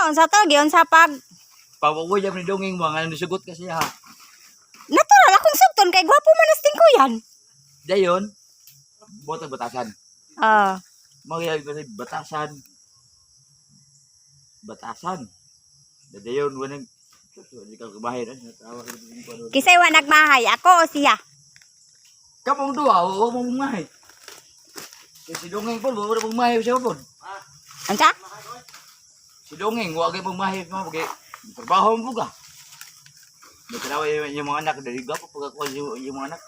Unsa to giunsa pag Pawaway ni dongeng mo nga nisugot kasi ha. Natural akong sugton kay gwapo man as Tingkuyan. Dayon, botag batasan. Ah. Magyayag ko sa batasan. Batasan. Dayon, walang hindi ka kabahay na. Natawa ka rin ko. Kisay wa nagmahay, ako o siya? Kamong duha, huwag mong mahay. Kasi si Dongeng po, huwag mong mahay siya po. Unsa? Si Dongeng, huwag mong mahay mo. Bagay, trabaho mo ka. Nagkalawa yung mga anak, dahil gwapo pagkakuha yung mga anak.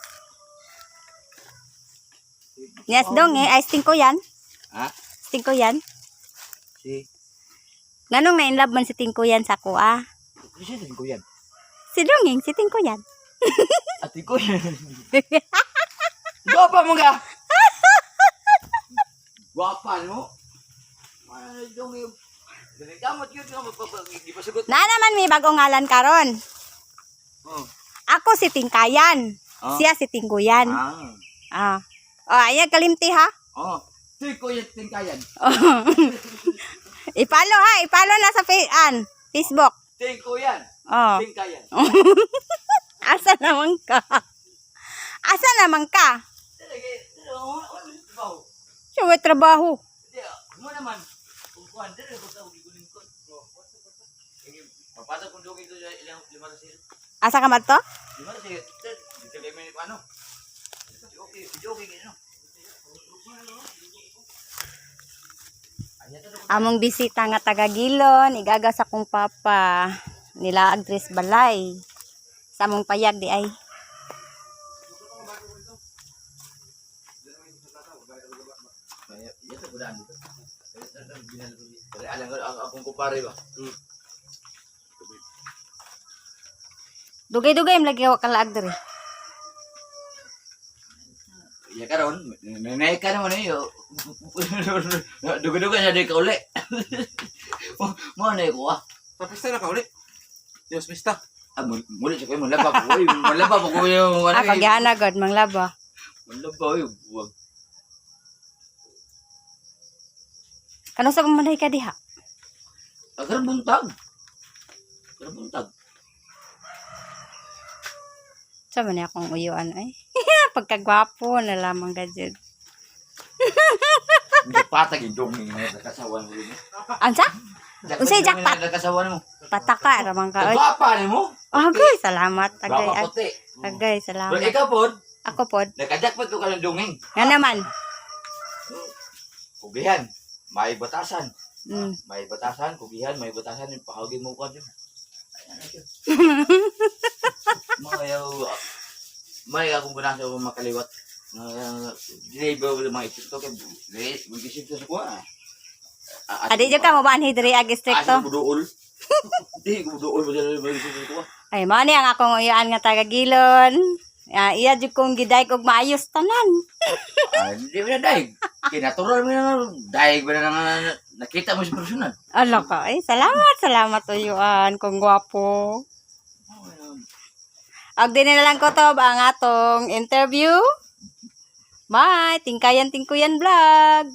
Yes, dong eh, ay Tingkuyan. Ha? Tingkuyan. Si, Nganong na in love man si Tingkuyan sa ako ah? kasi si ko yan. Si Dongeng, si Tingkuyan. Ate ko yan. Gwapa mo ka! Gwapa mo? Ay, Dongeng. Gamot yun, di pa sagot. Na naman may bagong ngalan karon. Oh. Ako si Tingkayan. Ah. Siya si Tingkuyan. Ah. Ah. Oh, ayan kalimti ha. Oh. Tiko yan, tingkayan. Ipalo ha, ipalo na sa Facebook. Tiko yan. Oh. Tingkayan. Asa naman ka? Asa naman ka? Siya may trabaho. Mo naman. Kung kuan dili ko sa giguling ko. Papasok kong dugay ko sa ilang lima ra sila. Asa ka man to? Lima ra sila. Dito kay may ano. Okay, okay ano. Among bisita nga taga Gilon, igaga sa kong papa. Nila agdres balay. Sa among payag di ay. Ito ko dito. Alam ko akong kumpare ba. Dugay-dugay im lagi wa kalaag diri. Ya karon, nanay ka naman eh. Dugo-dugo sa di ka uli. Mo na ko ah. Sa pista na ka uli. Dios pista. Ah, muli sa kayo, malaba ko. Uy, malaba ko yung ano Ah, eh. pagihana god manglaba. Malaba uy. Buwag. Kano sa pamanay ka diha? Ah, karon buntag. Karon buntag. Sa man akong uyuan ay. Pagkagwapo na lamang ka jud. Hindi patag yung dong yung nakasawan mo. Ansa? Unsay jackpot? Nakasawan mo. Pataka ramang ka. Oy. Gwapa ni mo. Agay, salamat. Agay, Gwapa puti. agay, Pero salamat. ikaw pod, Ako pod. nakajackpot ko ka ng dongeng. Nga naman. Kugihan, may batasan. May batasan, kugihan, may batasan. Yung pahagin mo ka dyan. Ayan na yun. Mga yaw, may akong ganahan sa makaliwat. Dili ba mga isip to? Kaya mag-isip to sa kuha. Adi jud ka mo ba diri ag Asa istrikto? ko duol. Di ko duol ba dyan mag-isip sa kuha. Ay, mao ni ang akong uyuan nga taga Gilon. Ah, iya jud kong giday og maayos tanan. Ah, hindi mo na daig. Kaya natural mo na daig mo na nga nakita mo sa personal. Ala ka. Ay, salamat, salamat uyuan kung gwapo. Og din na lang ko to ang atong interview. Bye, Tingkayan Tingkuyan Vlog.